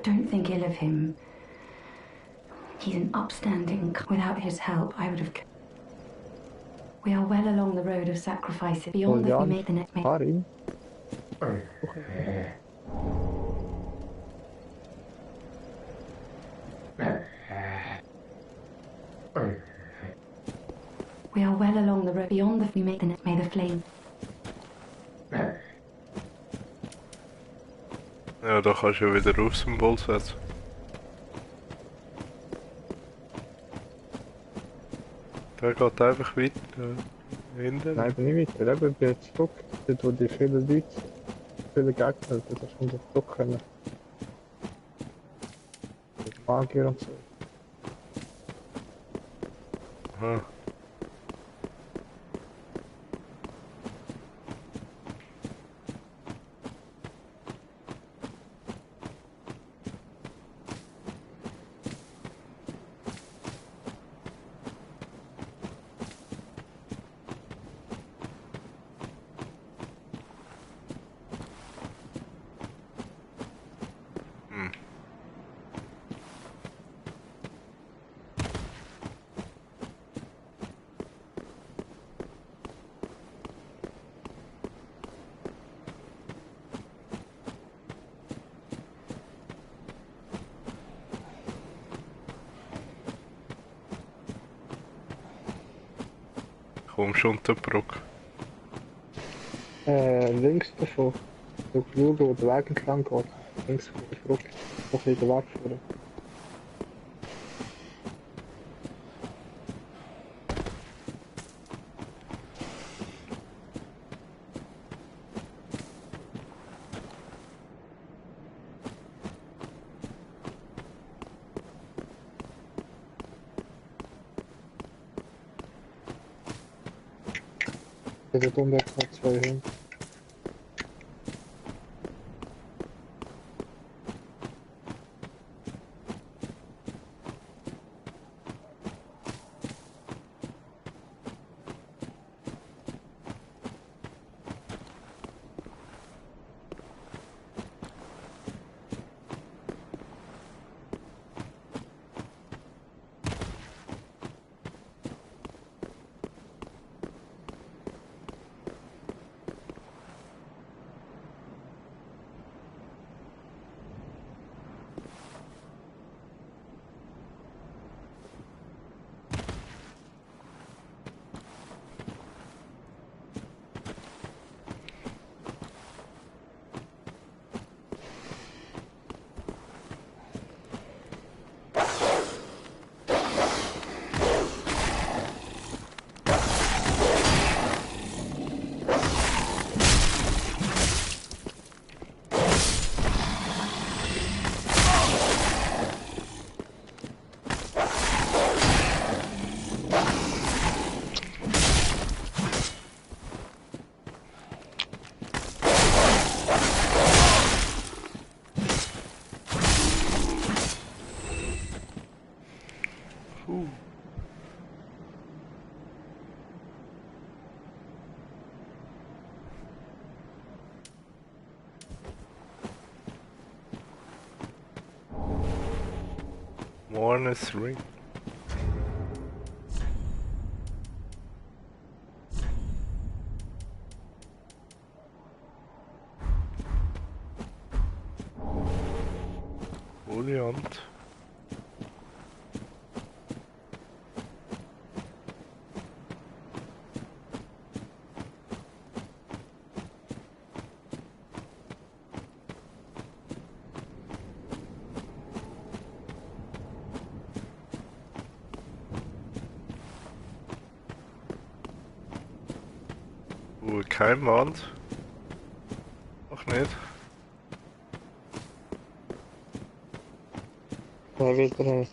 Don't think ill of him. He's an upstanding... Without his help, I would have... We are well along the road of sacrifices. Beyond that, we make the next... Karin? We are well along the road. Beyond that, we make the next... May the flame... Ja, da kannst du wieder aufs Symbol setzen. Der geht einfach weiter. Hinten. Nein, bin nicht weiter. Eben, ich bin jetzt zurück. Dort, wo die vielen Leute, viele Gegner, da schon zurück können. Mit Magier und so. Aha. Kommst du unter die Brücke? Links davon. Du schauen, wo der Weg entlang geht. Links von der Brücke. Noch in den Weg führen. Der Domberg hat 2 Hunde. Warner's Ring. Foliant. Kein Wand. Noch nicht. Ja, wieder nicht.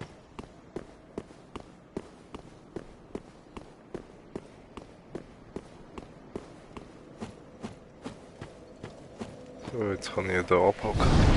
So, jetzt kann ich da abhaken.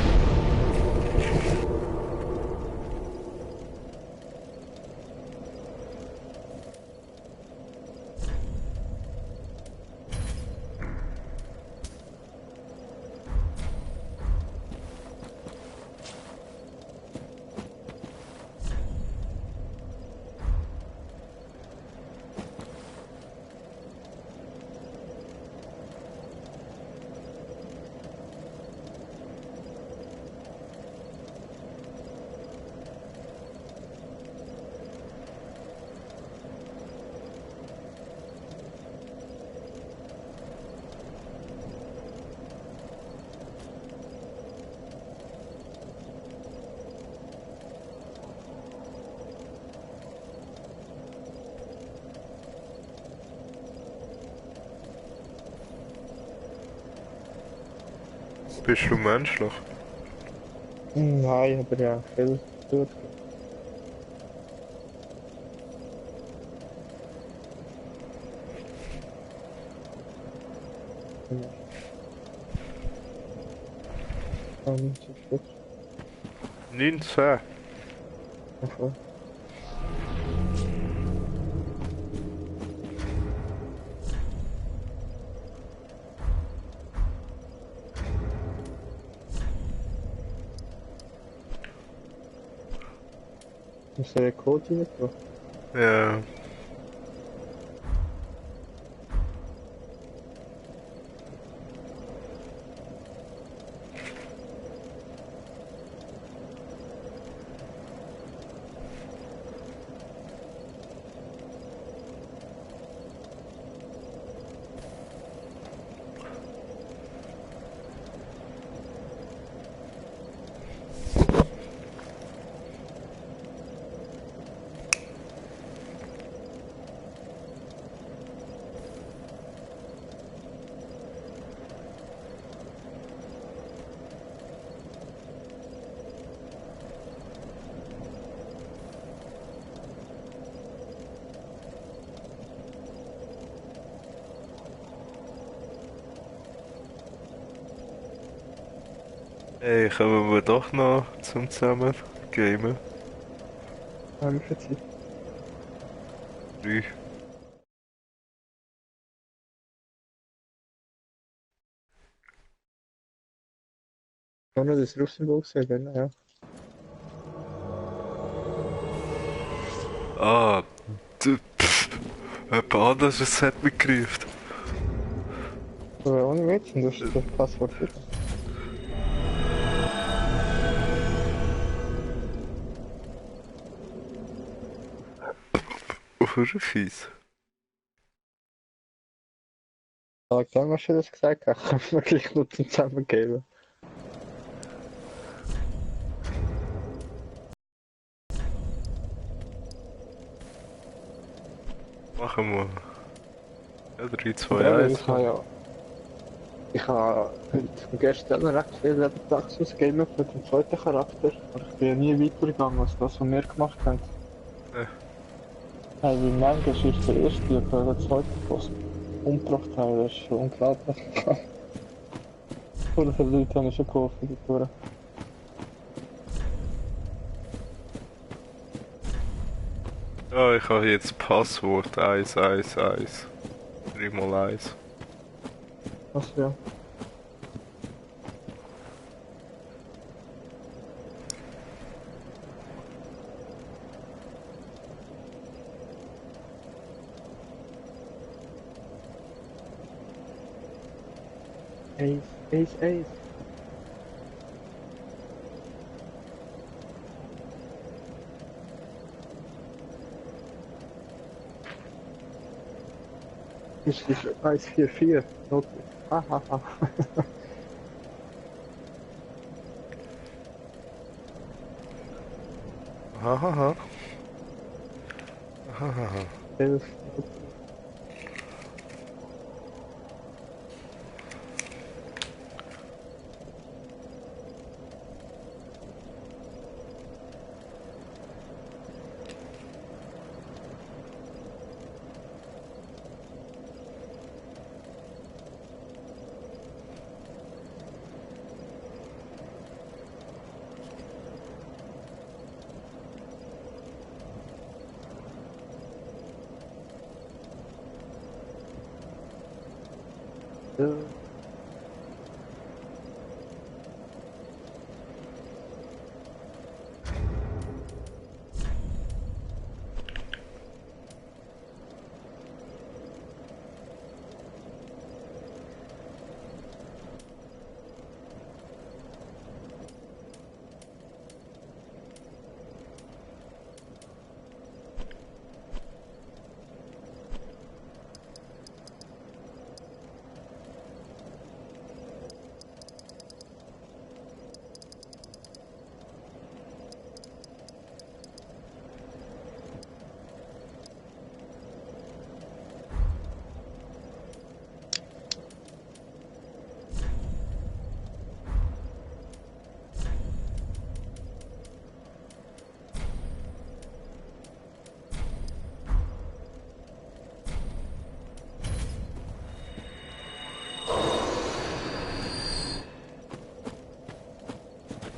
Bist du menschlich? Nein, aber ja, viel gut. Zum Schluss. 19. Okay. Muss der Code rein tun? Ja. Ey, kommen wir doch noch zum zusammen gamen. Wie viel Zeit? 3. Ohne das Russenburg gesehen, ja. Ah, jemand anderes hat mich gerufen. Aber ohne Mädchen, du hast das Passwort sicher. Hure fies. Aber dann hast du das gesagt, kann man gleich noch zum Zusammengeben. Machen wir. Ja, 3, 2, Aber 1. ich habe heute gestern recht viel Tags ausgegeben für den zweiten Charakter. Aber ich bin ja nie weitergegangen als das, was wir gemacht haben. Ja. Hey, wie manchmal ist der erste, der zweite Boss umgebracht haben, das ist schon unglaublich. Oder viele Leute haben schon geholfen, die Tour. Ja, ich habe jetzt Passwort 111. 3x1. Was ja. Ace, Ace, Ace. Ich 144. Not. Hahaha. Hahaha. Hahaha. 11.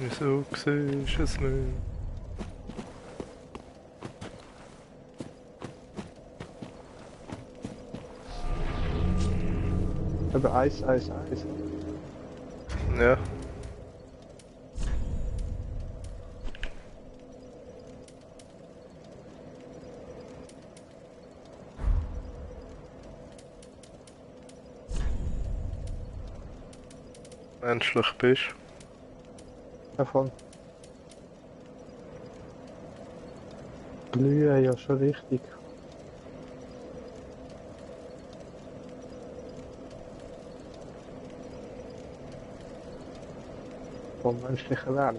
Wieso siehst du es nicht? Aber Eis. Ja. Menschlich bist. Davon. Glühen, ja schon richtig. Vom menschlichen Leben.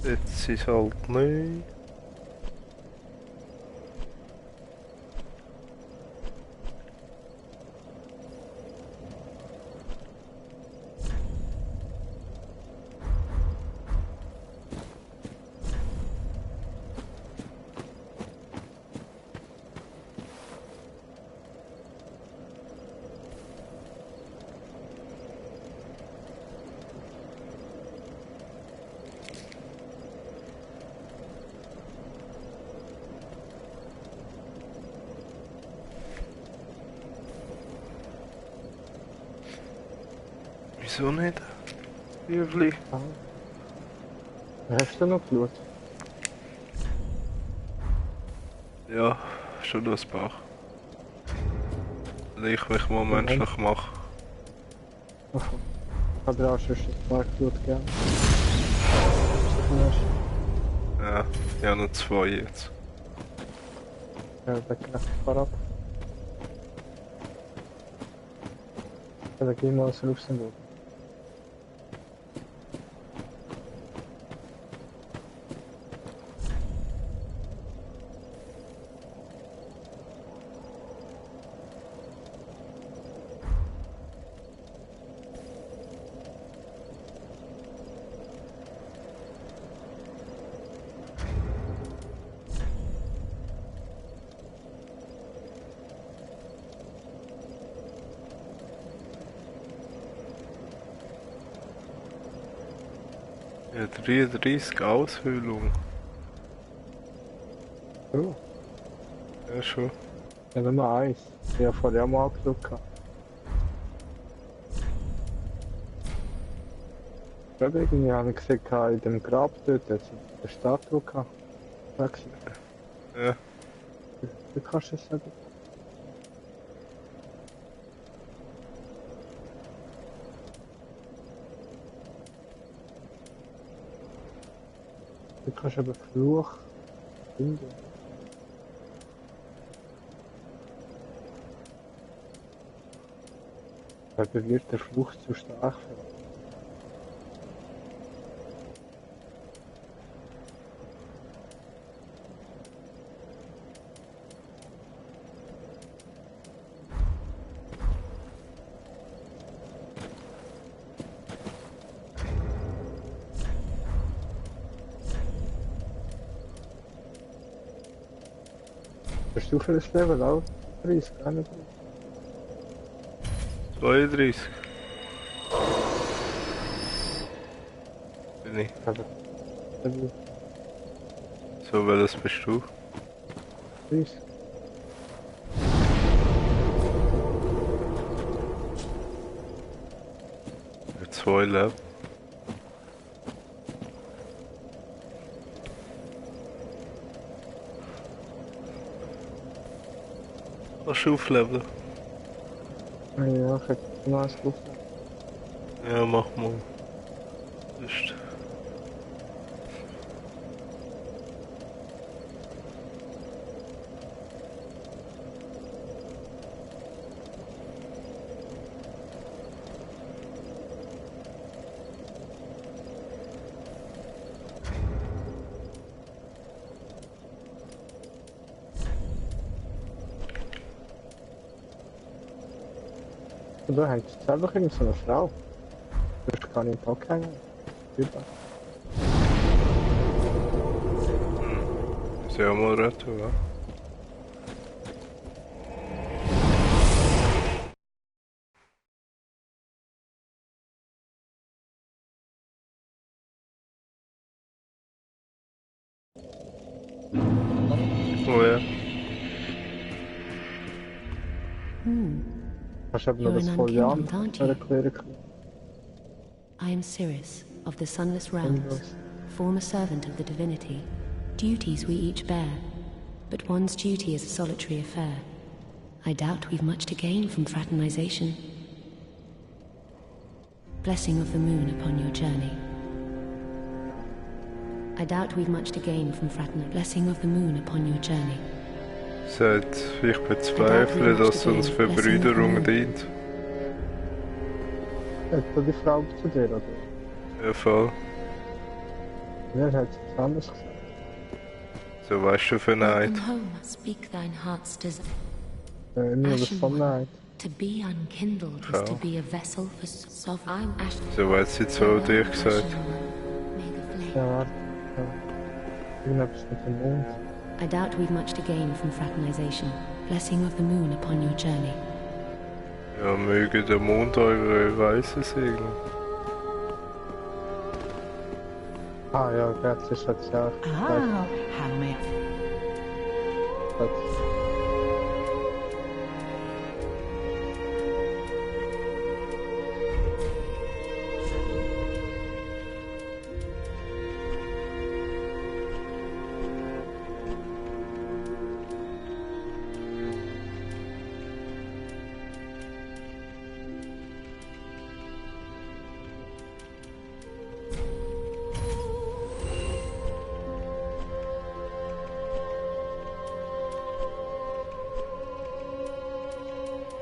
Jetzt ist halt nicht. Wieso nicht? Jüvli. Hast du noch Blut? Ja, schon das Bach. Weil ich mich mal menschlich mache. Kann dir auch schon ein paar Blut geben? Ja, ich habe noch 2 jetzt. Ja, da geht es ab. Ja, da gehen wir aus Luxemburg. Ja, 33 Aushöhlung. Oh, Ja, schon. ja, Nummer 1. Ich habe vorher mal angeschaut. Ich glaube, irgendwie habe ich gesehen, in dem Grab dort, hat es eine Statue gehabt. Ja. Du kannst es sagen. Du kannst aber Fluch finden. Aber wird der Fluch zu stark für uns? Bist du für das Level auch? 30, 31? 32. Bin ich. Aber So, welches bist du? 30. 2 Leben. Kannst du aufleveln? Ja, ich hätte noch eins drauf. Ja, mach mal. Ist. Und da hängt jetzt einfach irgend so eine Frau. Du hast gar nicht abgehängt. Über. Ist ja mal retten, ja? Oh ja. Kannst du eben noch You're das an Foliant unkindled, aren't you? erklären? I am Cirrus, of the Sunless Realms, Endlos. former servant of the divinity. Duties we each bear, but one's duty is a solitary affair. I doubt we've much to gain from fraternization. Blessing of the moon upon your journey. I doubt we've much to gain from fraternization. Blessing of the moon upon your journey. Sagt, ich bezweifle, dass uns Verbrüderung dient. Hat da die Frau zu dir, oder? Ja, voll. Wer hat es anders gesagt? So weißt du für Neid. Welcome home, speak thine heart's desire. Nur das Ashen von one, Neid. to be unkindled is to be a vessel for sovereign. I'm Ashen. So hat sie zu dir gesagt. May the flame. Ja, warte. Ja. Irgendetwas mit dem Mond. I doubt we've much to gain from fraternization. Blessing of the moon upon your journey. Ja, möge der Mond eure Reise segnen. Ah ja, das ist jetzt ja. Ah, how may Das,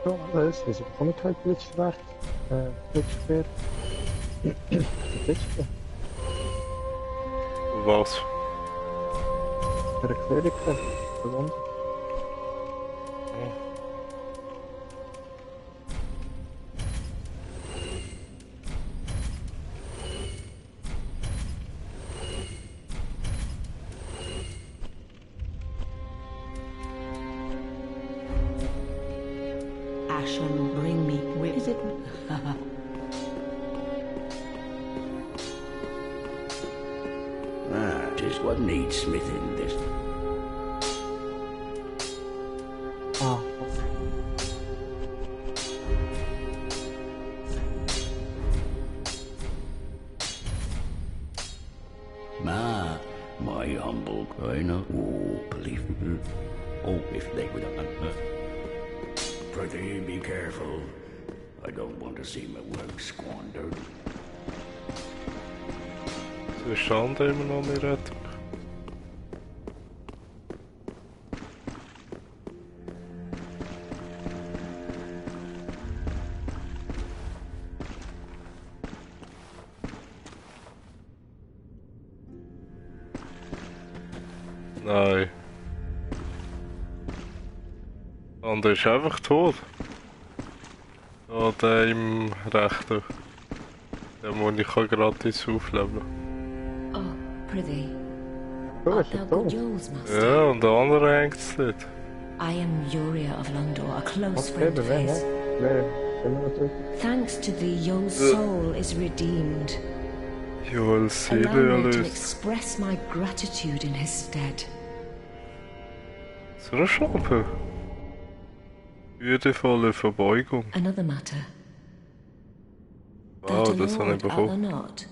so, alles. Wieso bekomme ich halt Blitzschwert? Blitzschwert. Blitzschwert. Was? Für eine Kleriker. Verwundert. Ashen bring me with is it? Ah, 'tis what needs smithing this. Ah, My humble kind of believe me. Oh, if they would Prithee, be careful. I don't want to see my work squandered. So ist Schande immer noch nicht retten. Nein. Und er ist einfach tot. Ja, der im Rechten. Der muss ich gratis aufleveln. Oh, prithee. du Art bist thou ja good tot. Joel's master? Ja, und der andere hängt es nicht. I am Yuria of Londor, a close Okay, friend aber of wer, his. ne? Wer? Immer noch tot. Thanks to thee, Yoel's soul is redeemed. Joel Allow Seele me to erlöst. express my gratitude in his stead. So eine Schlampe. Würdevolle Verbeugung. Another matter. Wow, That das habe ich Lord art thou bekommen. not,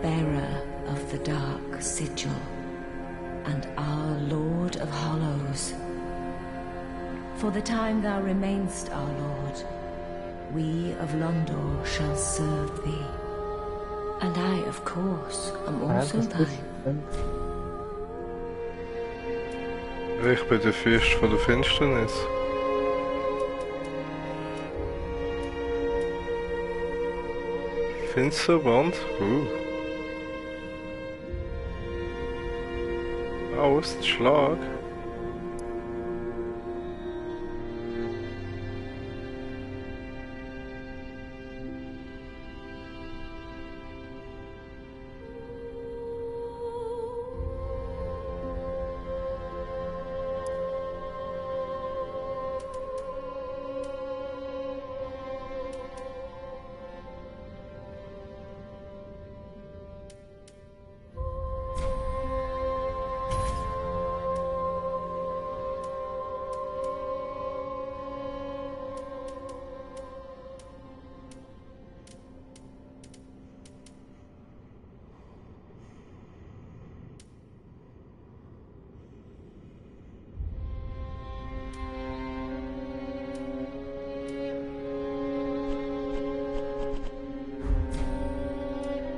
bearer of the dark sigil, and our Lord of Hollows. For the time thou remainst our Lord, we of Londor shall serve thee. And I, of course, am also das ist thine. Ich bin der Fürst von der Finsternis. Finsterband? Ausschlag.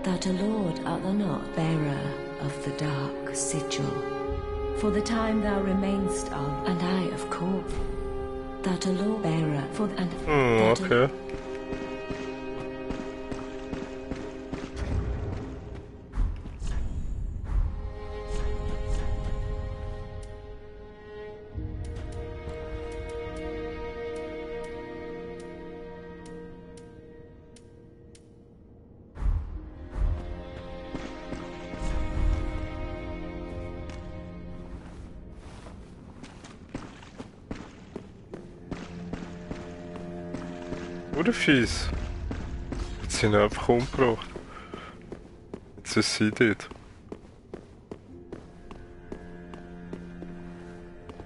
That a Lord art thou not, bearer of the dark sigil. For the time thou remainst our, and I, of course. That a Lord bearer for and that Okay. Oder fies. Jetzt sind wir einfach umgebracht. Jetzt ist sie dort.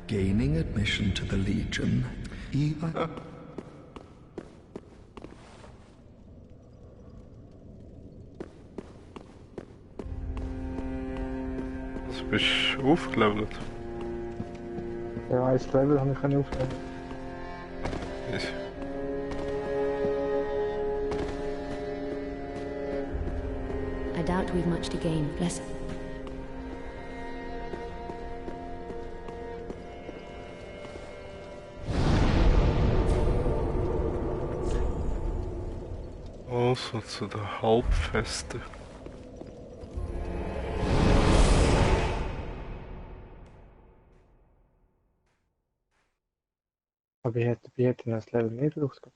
Gaining admission to the Legion, either. Also bist du aufgelevelt. Ja, ein Level habe ich nicht aufgenommen. Ich- I doubt we've much to gain. Bless. Also zu der Halbfeste. Aber ich hätte das Level nicht rausgekommen.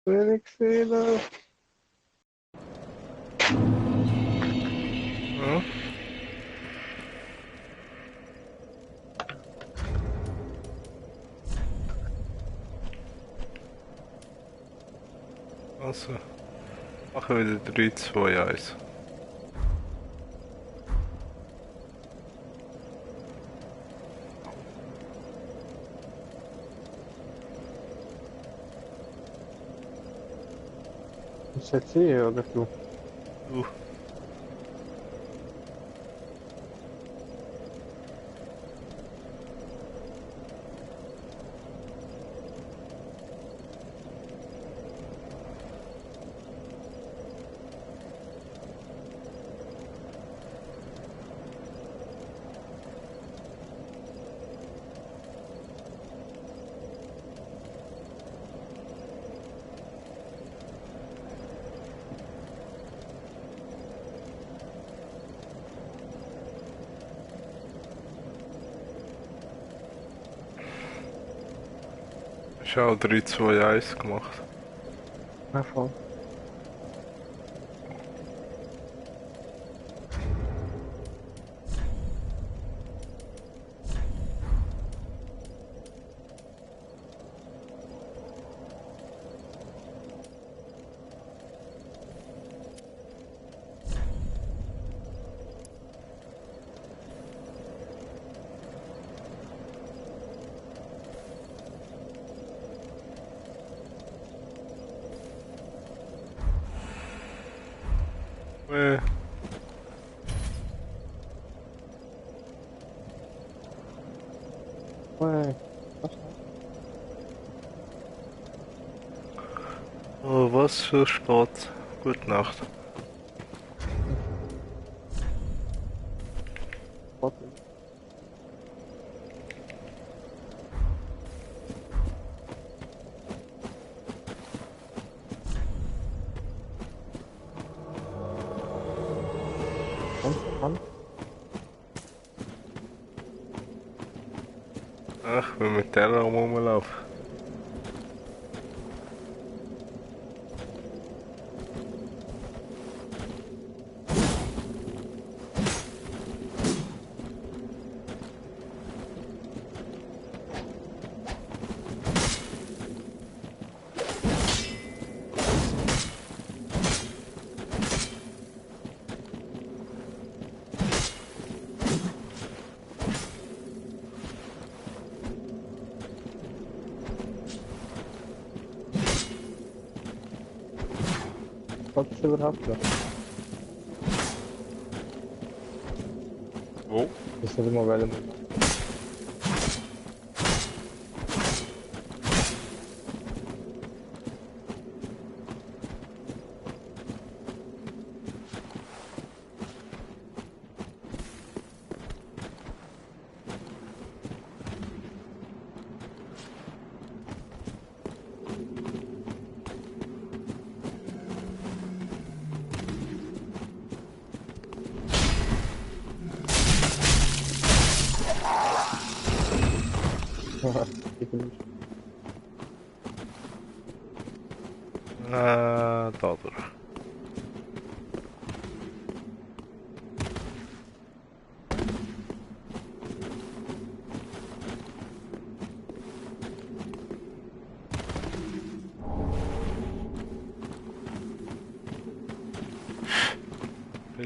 Wenig Fehler. Ja. Also, machen wir wieder 3, 2, 1. Ist jetzt sie oder du? Ich habe auch 3, 2, 1 gemacht. Ja, voll. Äh. Oh, was für Sport. Gute Nacht. Warte. Mann. Ach, ich will mit der rumlaufen. Was ist überhaupt noch? Wo? Das ist immer weil Da durch.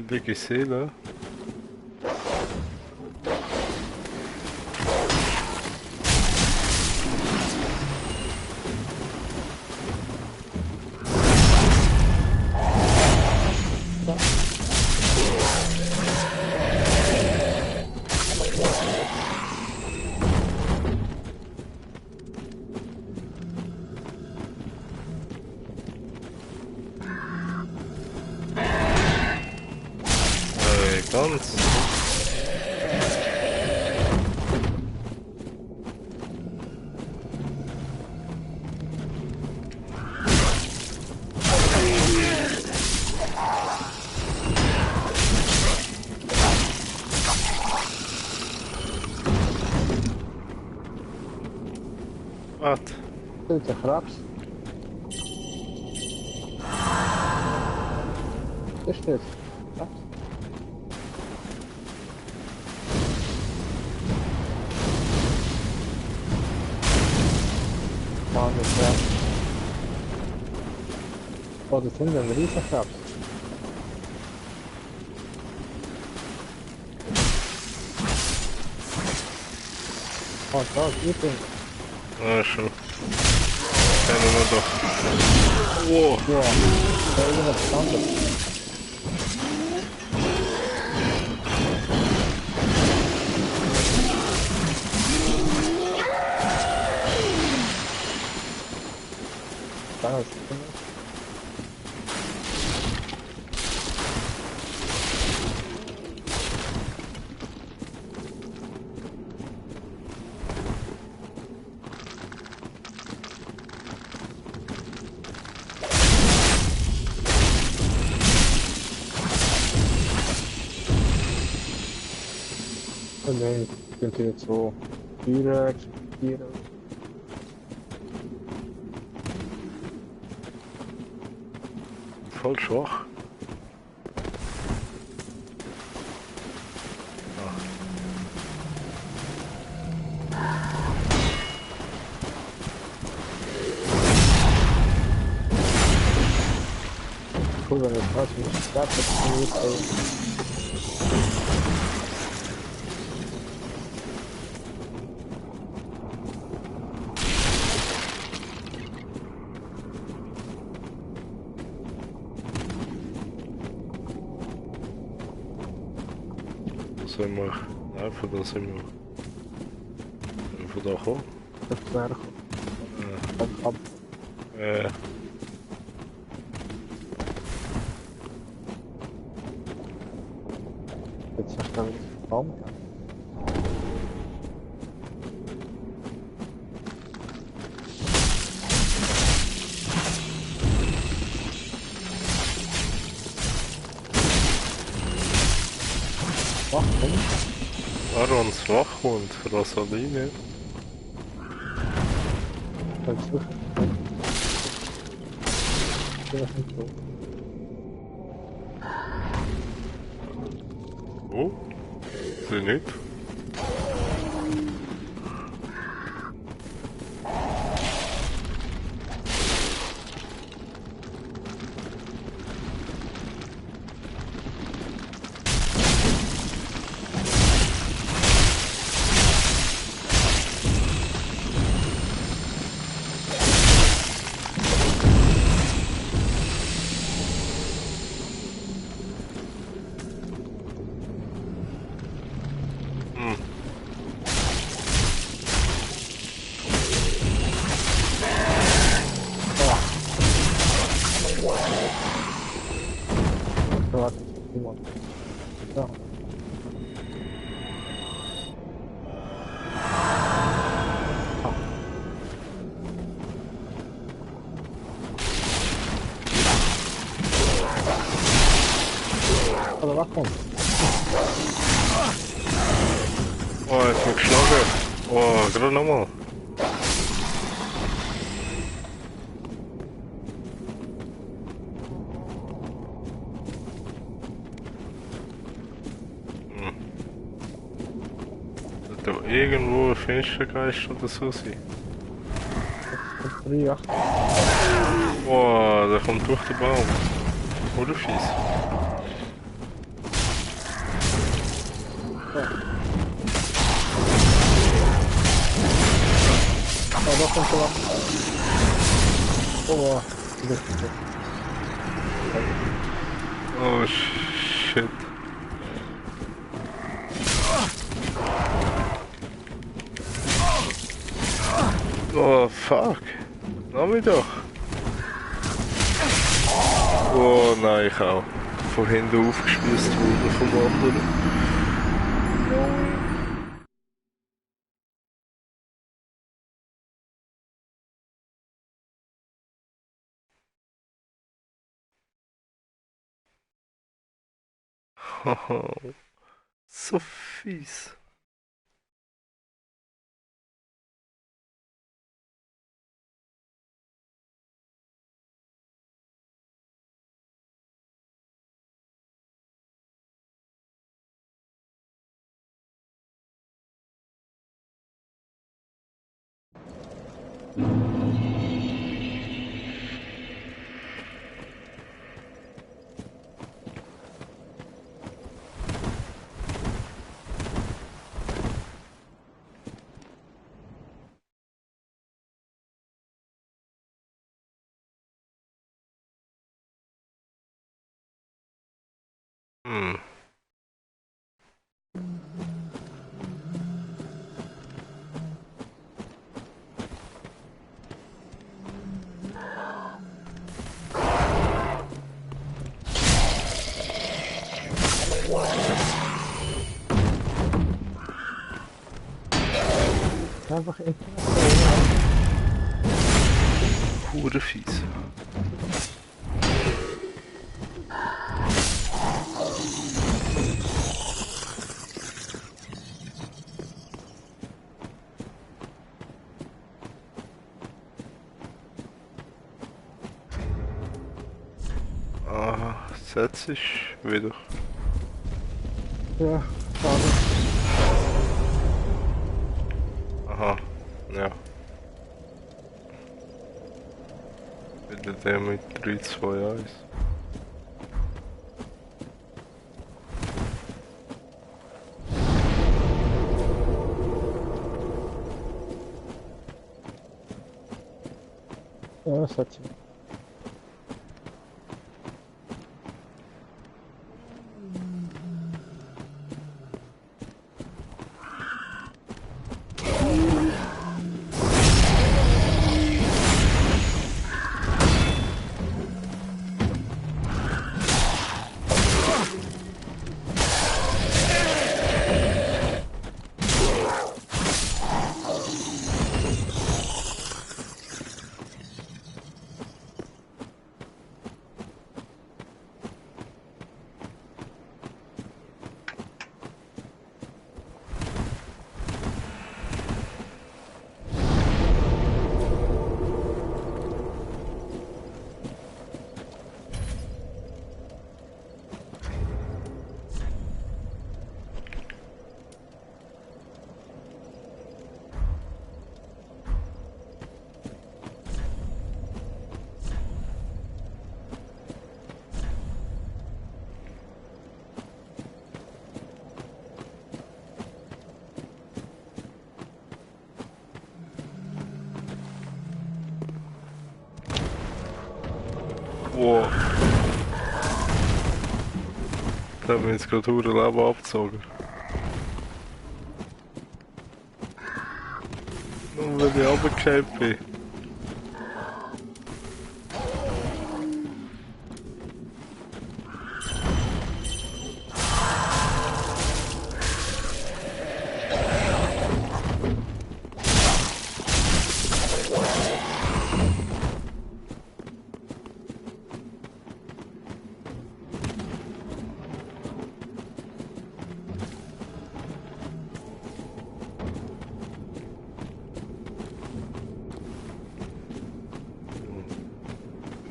Wilde Seele. Ganz. Was? Das ist ein Krebs. Das ist das. Krebs. Mann, das ist Krebs. Oh, das sind ein riesen Krebs. Oh, da ist übrigens. Ah, schon. Kennen wir doch. Wow. Ja, da ist irgendwas anderes. Da ist und dann könnt ihr jetzt so Tiere exportieren. Voll schwach. Cool, wenn das passt, wenn ich das funktioniert. sind wir. Nein, von da sind wir. Von da kommen. Das wäre ab. Jetzt hast du wieder Baum. Wachhund? Arons Wachhund, Rosaline. Kannst du wirklich? Vielleicht nicht so. Oh, sie nicht. Warte, Simon. Ja. Oder Wachhund? Oh, er hat mich geschlagen. Oh, gerade nochmal. Da irgendwo ein Fenstergeist oder so sein. Das 3, 8. Oh, der kommt durch den Baum. Oder fies. Ja, da kommt er. Oh, das ist gut. Oh shit. Oh fuck. Lass mich doch. Oh nein, ich auch. Von hinten aufgespießt worden vom anderen. Oh, so fies. Hm. Einfach in. Hure fies. Ah, setz dich wieder. Ja, schade. Aha, ja. Wieder der mit 3, 2, 1. Ja, das hat sie. Oh. Da haben wir jetzt gerade ein Leben abgezogen. Nur weil ich runtergefallen bin.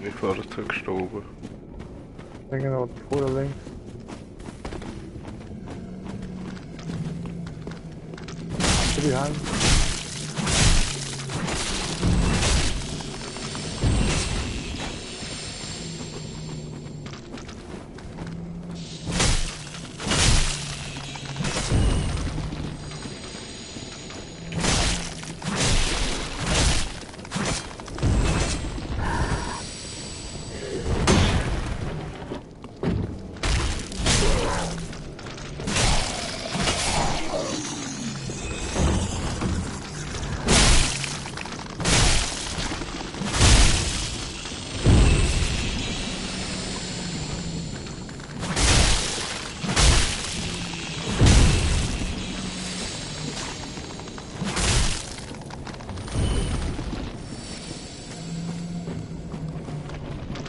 Ich war da gestorben. Genau, vorne links. Behind.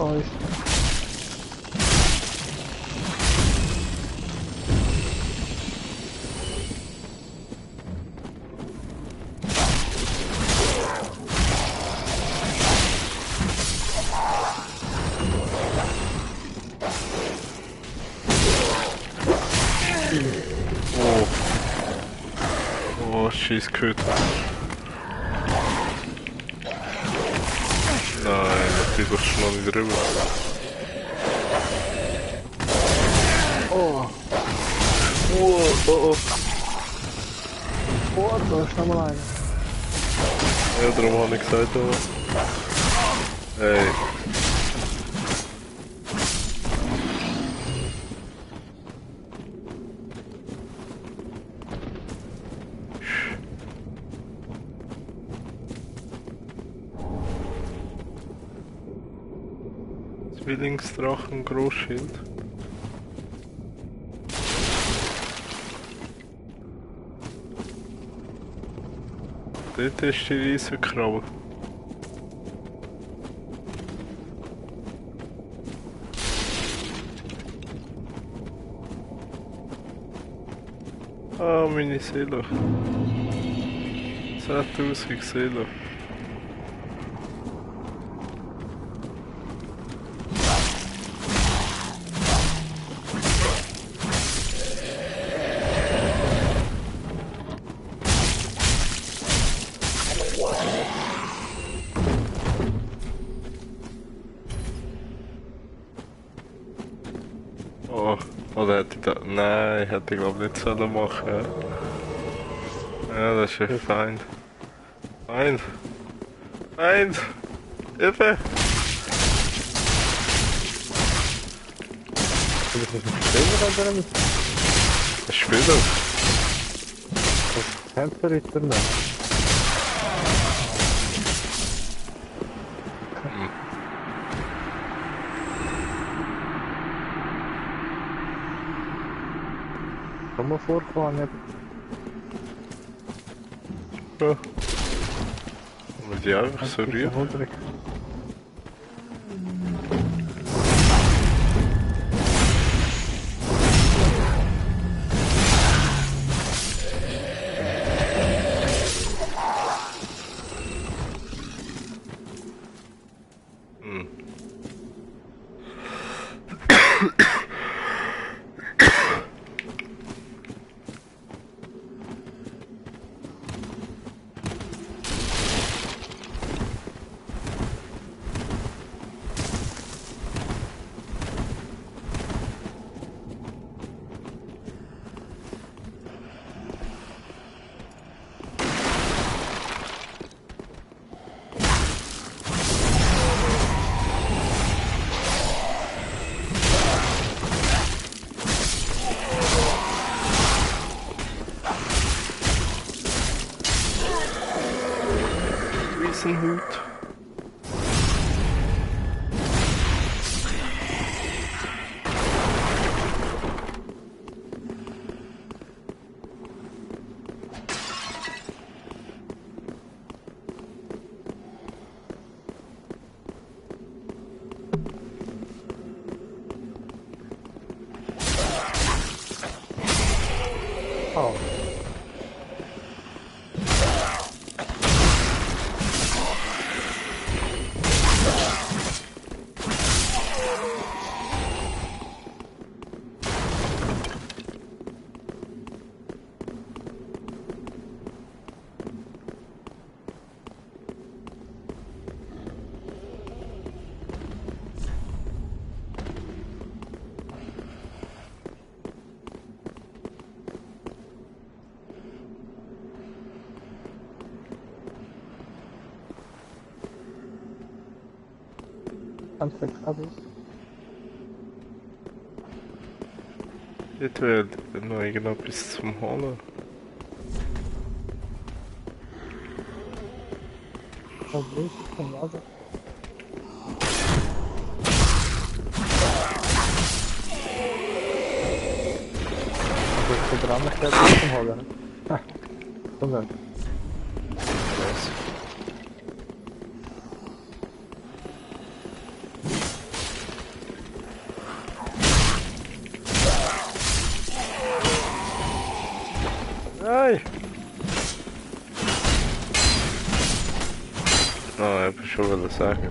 Nice. Oh, scheiß Köter. Nein, das geht doch schon nicht drüber. Oh. Oh. Oh, da ist nochmal einer. Ja, darum habe ich gesagt, aber... Hey. Zwillingsdrachen Großschild. Dort ist die Riesenkrabbe. Ah, meine Seele. 10.000 Seelen. Oh, oder hätte ich da... Nein, hätte ich glaube nicht sollen machen. Ja, das ist ja Feind. Feind! Feind! Hilfe! Ist das ein Spieler oder nicht? Ein Spieler? Das Kämpferritter nicht. Kann man vorfahren, nicht? Ja. Und die einfach so rühren. Riesenhut. Oh. Ganz verkrabbelt. Dort wäre noch irgendetwas zum Holen. Was ist das vom Lager? Also ist der dran gestellt zum Holen. Ha. Komm dann. Nein! Ah, ich wollte schon sagen.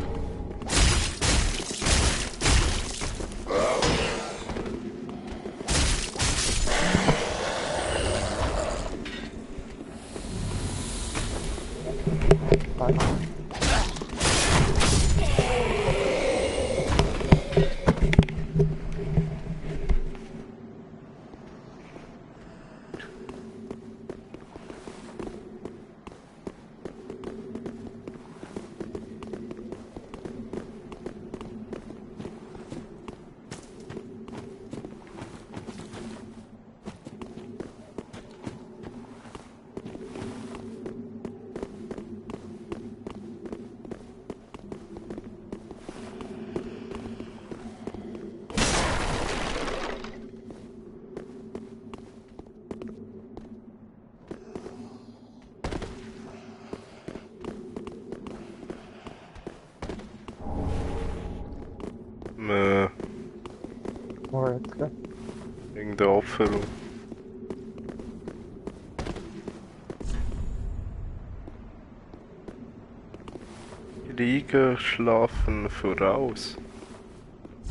Oh, jetzt, gell? Wegen der Abfüllung. Krieger schlafen voraus.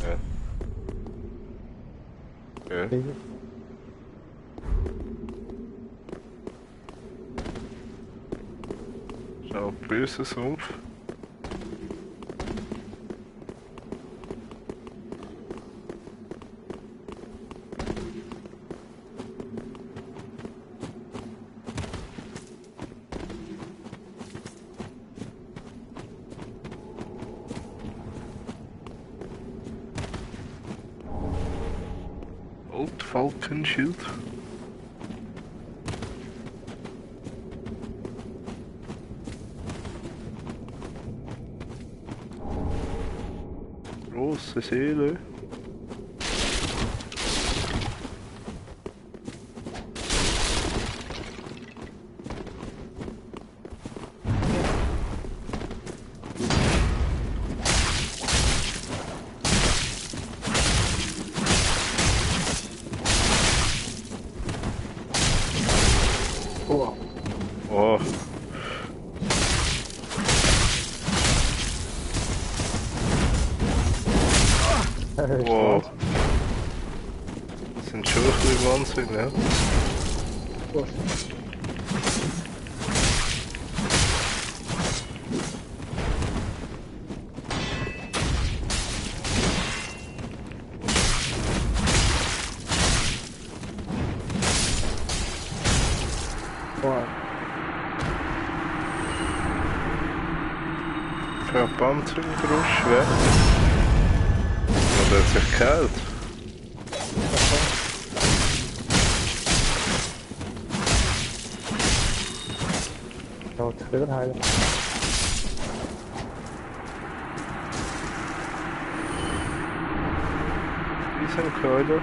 Ja. Okay. Schau, böser Sumpf. Old Falcon Shield. Große Seele. Oh. Oh. Wow. Das sind schon ein bisschen Wahnsinn, ja. Wow. Verbandsungrusch weg. Oder hat sich gekehlt? Ja, das wieder heilen. Item geholt, oder?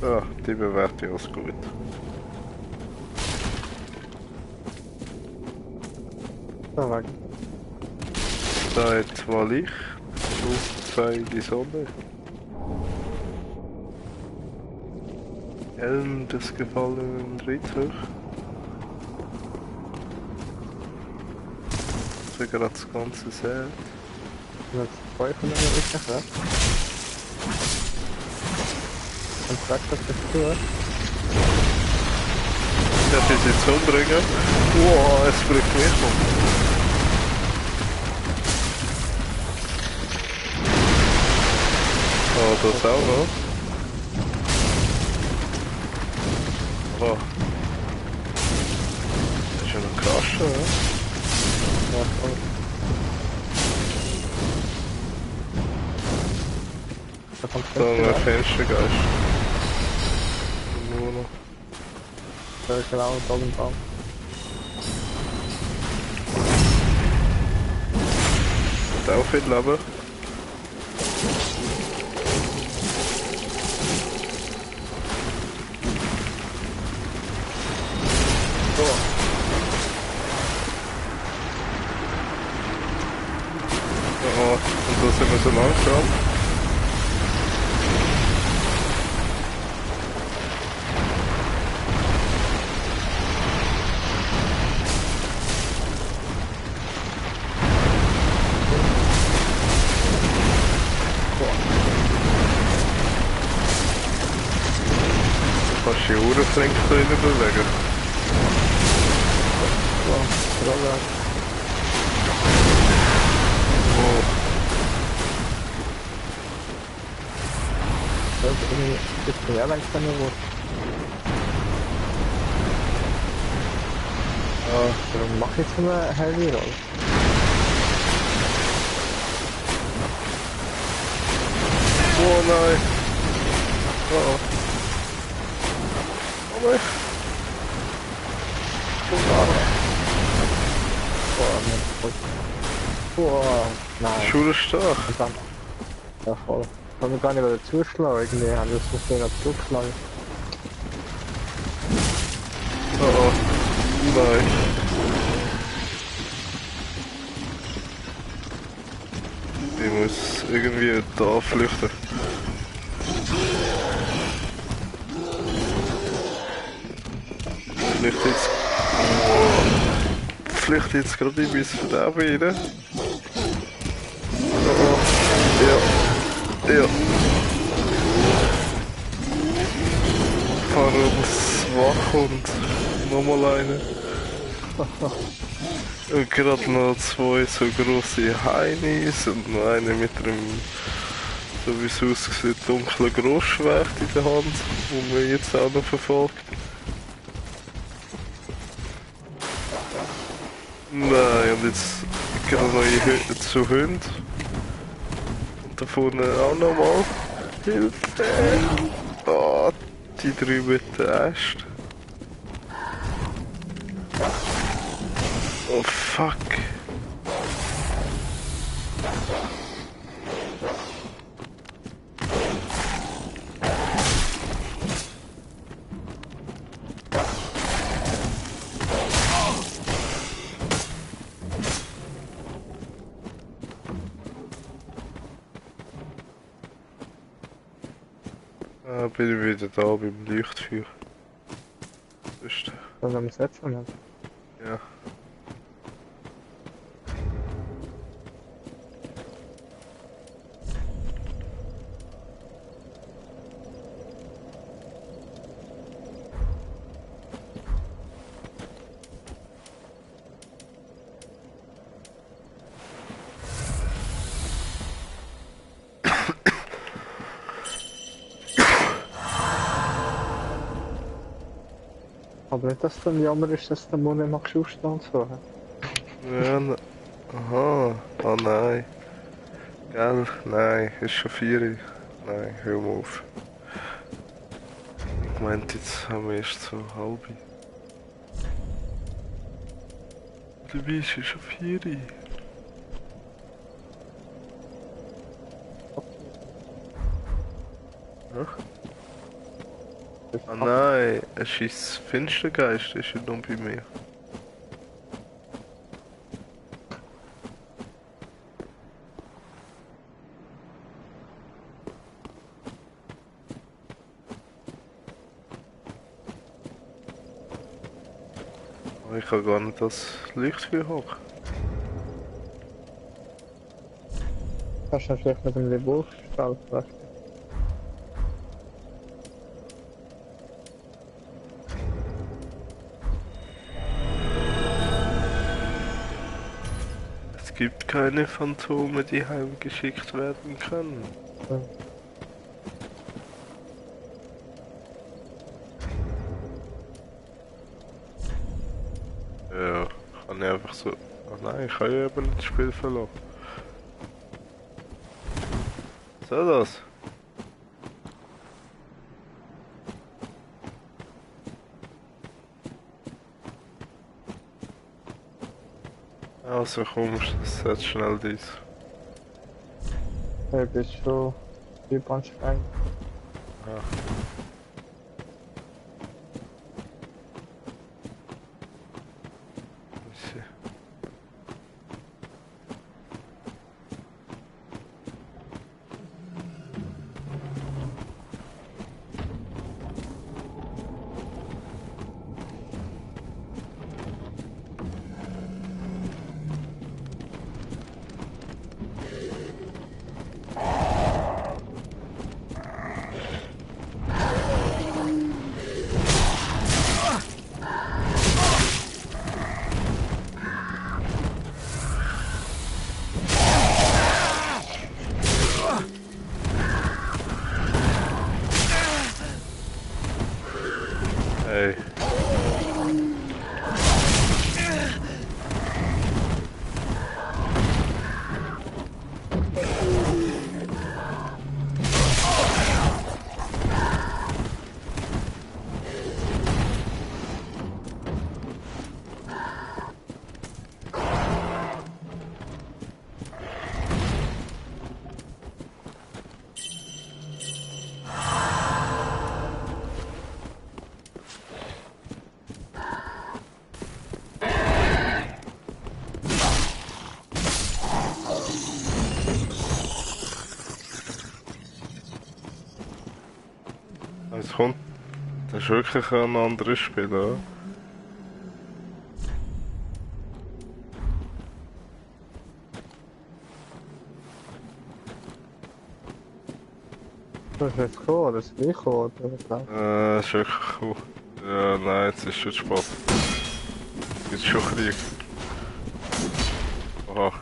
So, die bewerte ich als gut. Da weg. Da hat mal Licht, auf 2 die Sonne. Helm des gefallenen Ritters. So gerade das ganze Set. Jetzt 2 von denen wirklich weg. Und sag das jetzt durch. Darf ich es jetzt umbringen? Wow, es bringt mich um. Oh, das auch noch. Oh. Das ist ja noch krass, oder? Ja, voll. Da kommt Da haben wir Fenster ein weg. Fenstergeist. Nur noch. Da ist genau da im Baum. Hat auch viel Leben. Oh, und da sind wir so langsam. Du kannst die Uhren flink da rein bewegen. So, Roller. Oh, Das ist irgendwie ein bisschen mehr langsam geworden. Warum mache ich so eine Heavy Roll? oh nein. Oh oh. Oh nein. Boah, nein. Schule stark. Und dann, ja voll. Kann man gar nicht wieder zuschlagen, irgendwie haben wir das nicht zugeschlagen. Oh oh. Nein. Ich muss irgendwie da flüchten. Flüchte jetzt gerade in mein Verderben rein. Oh oh. Ja. Ja. Warum wach und nochmal eine. Und gerade noch 2 so grosse Heinis und noch eine mit einem, so wie es aussieht, dunklen Grossschwert in der Hand, wo mir jetzt auch noch verfolgt. Nein, und jetzt gerade noch zu Hunden. Und da vorne auch nochmal. Hilfe! Oh, die 3 mit der Äste. Oh fuck. Ah, bin ich wieder da beim Leuchtfeuer. Sonst, Dann haben wir es jetzt schon. ja. Aber nicht, dass es dann jammer ist, dass der Mund nicht machst aufstehen und so. Ja, aha. Oh nein. Gell? Nein, ist schon 4 Uhr. Nein, hör mal auf. meinte, jetzt haben wir erst so halb. Du bist schon 4 Uhr. Ja? Ah nein, es ist Finstergeist, das ist ja nur bei mir. Aber ich kann gar nicht das Lichtfeuer hoch. Kannst du vielleicht mit dem Revolverstall vielleicht? Es gibt keine Phantome, die heimgeschickt werden können. Ja, kann ich einfach so... Oh nein, ich kann ja eben nicht das Spiel verloren. So das? Also komm, setz schnell dies. Du bist schon anstrengend. Ja. Muss Hey. Es kommt... Das ist wirklich ein anderes Spiel, oder? Du hast jetzt gekommen, oder ist gleich gekommen, oder? Ist wirklich cool. Ja, nein, jetzt ist schon spät. Jetzt schon Krieg. Aha.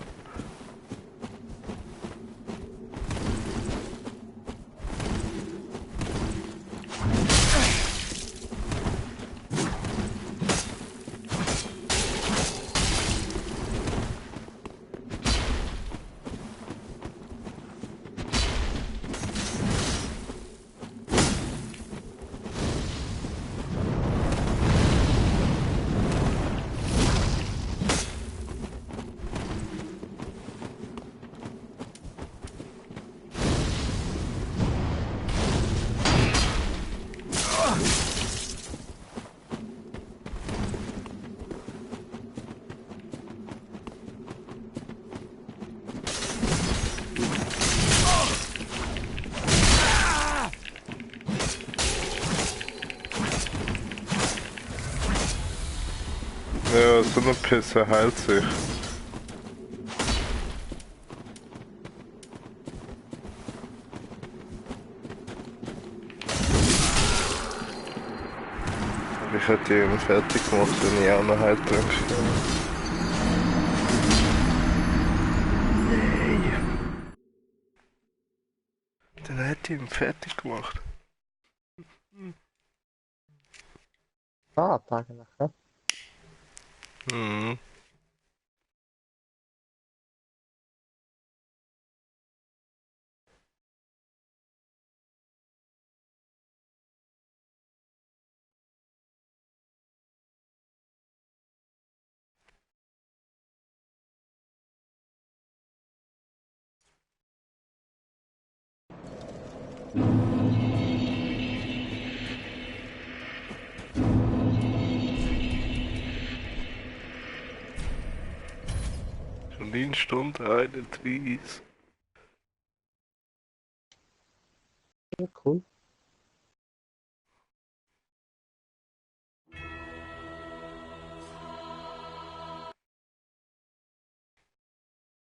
Ja, so eine Pisse heilt sich. Ich hätte ihn fertig gemacht, wenn ich auch noch heilt drin stehe. Nein. Dann hätte ich ihn fertig gemacht. Ah, eigentlich, ja. Mhm. Schon 9 Stunden 31. Ja, cool.